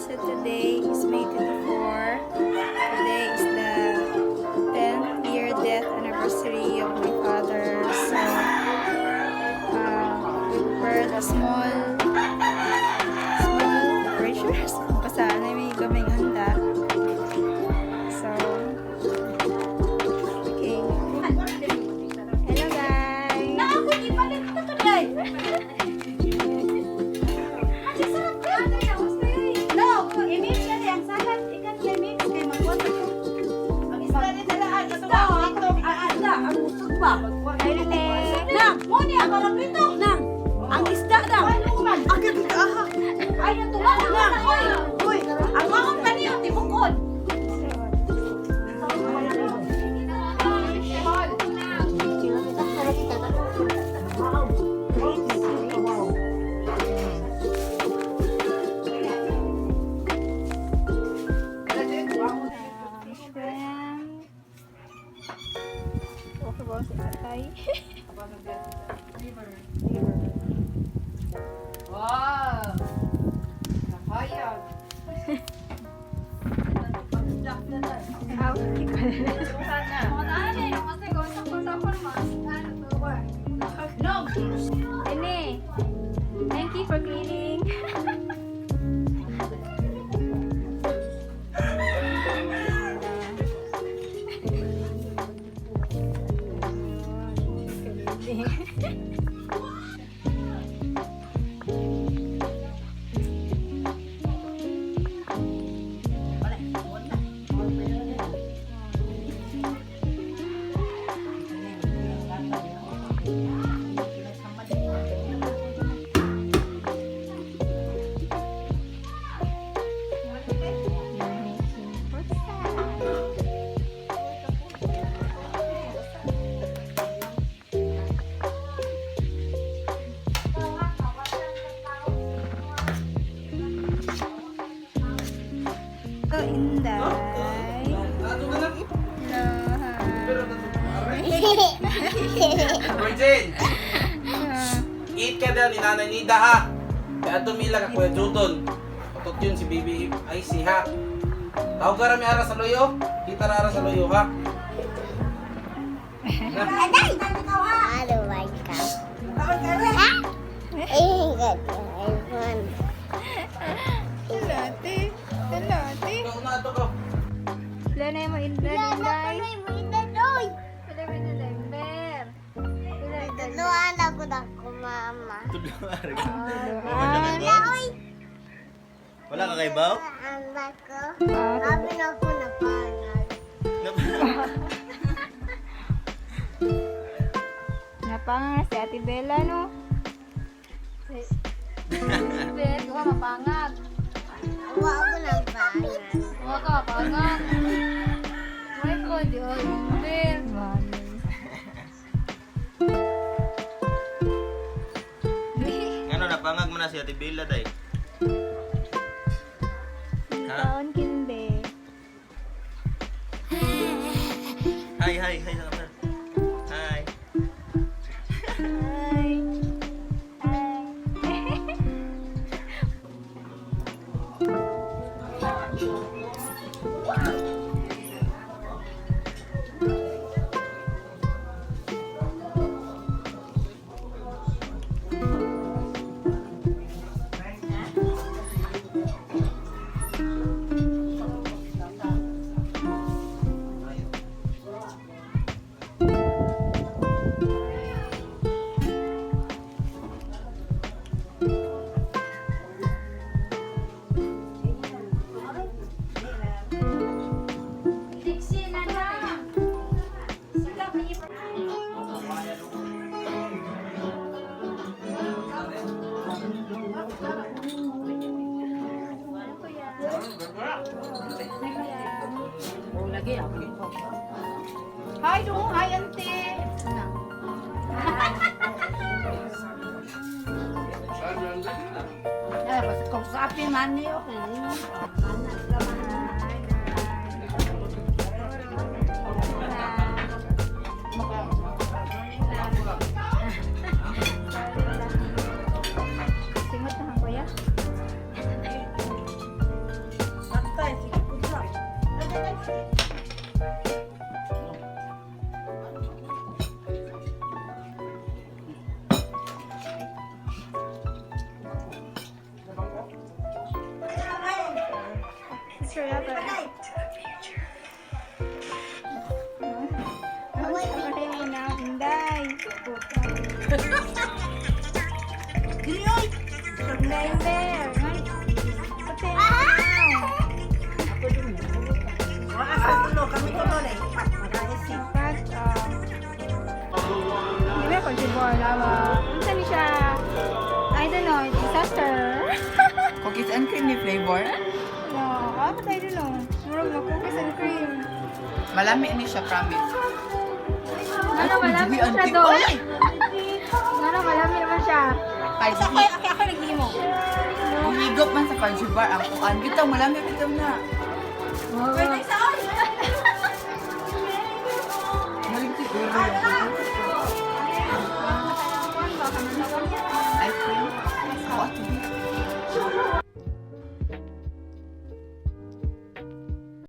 So today is May 24. Today is the 10th year death anniversary of my father. So we prepared a small small pressures. Basta na may gamay handa. So, okay. Hello, guys! Na ako di palit na to day. Ate, sarap ka. No, i-mix na ang salad. Ikan kay mix kay magkuha ko. Ang isda ni talaan isda. Ang isda, ang usog ba? Hi, Rene! Nang, mo ni ang dito. Nang, ang isda nang. Agad dito aha. Ay, natuwa nang. Oy, oy, ang maon kaniyo tibukod. Shrimp. Okay ba si atay? Liver. Wow! Nakayag. Aw, hindi ko alam. No. Rene, thank you for cleaning. We're making fruit salad. Go, Inday. Hello, hi. Virgin! Eat ka daw ni Nanay Nida ha. Kaya tumila ka Kuya Juton. Patot yun si Baby IC ha. Tawag ka rami ara sa loyo. Kita ra ara sa loyo ha. Ano ba ka? Eh, iPhone. Hello, ate. Hello, ate. Ikaw na ito ko. Wala na yung Inday. Inday. Wala mo inday, Tuluan ako na ko, mama. Ah, Wala ka kay Bao? Anak ko. Sabi na ako na pangag. Napanganga si Ate Bella, no? Bel, ka mapangag. Wa ako ng pangag. Huwag ka mapangag. May ko, di oy. Bel. Mami. Ano, napangag mo na si Ate Bella, tay? Ha? Taon kinde. Hi, hi, hi sa camera. Hi. Hi. Hi. Dixie na na. Sila may Hi, dong. Hi, auntie. Ay, basta kausapin man niyo. Singot na kang kuya. Picture yata. Okay na, Inday. Inday, Inday. Patay na. Asa tulo kami tulo eh. Marami. Dapat, hindi ba ako lava? Unsa ni siya? I don't know, it's disaster. Cookies and cream ni flavor. No, I don't know. Murag na cookies and cream. Malami ni siya, promise. Ano, malami Uy, siya auntie, doon. oy! Ano, malami naman siya. Ay, Ako, ako, ako naghimo. Humigop man sa fudge bar ang kuan. Bitaw, malami bitaw na. Wow. Maligti ulo.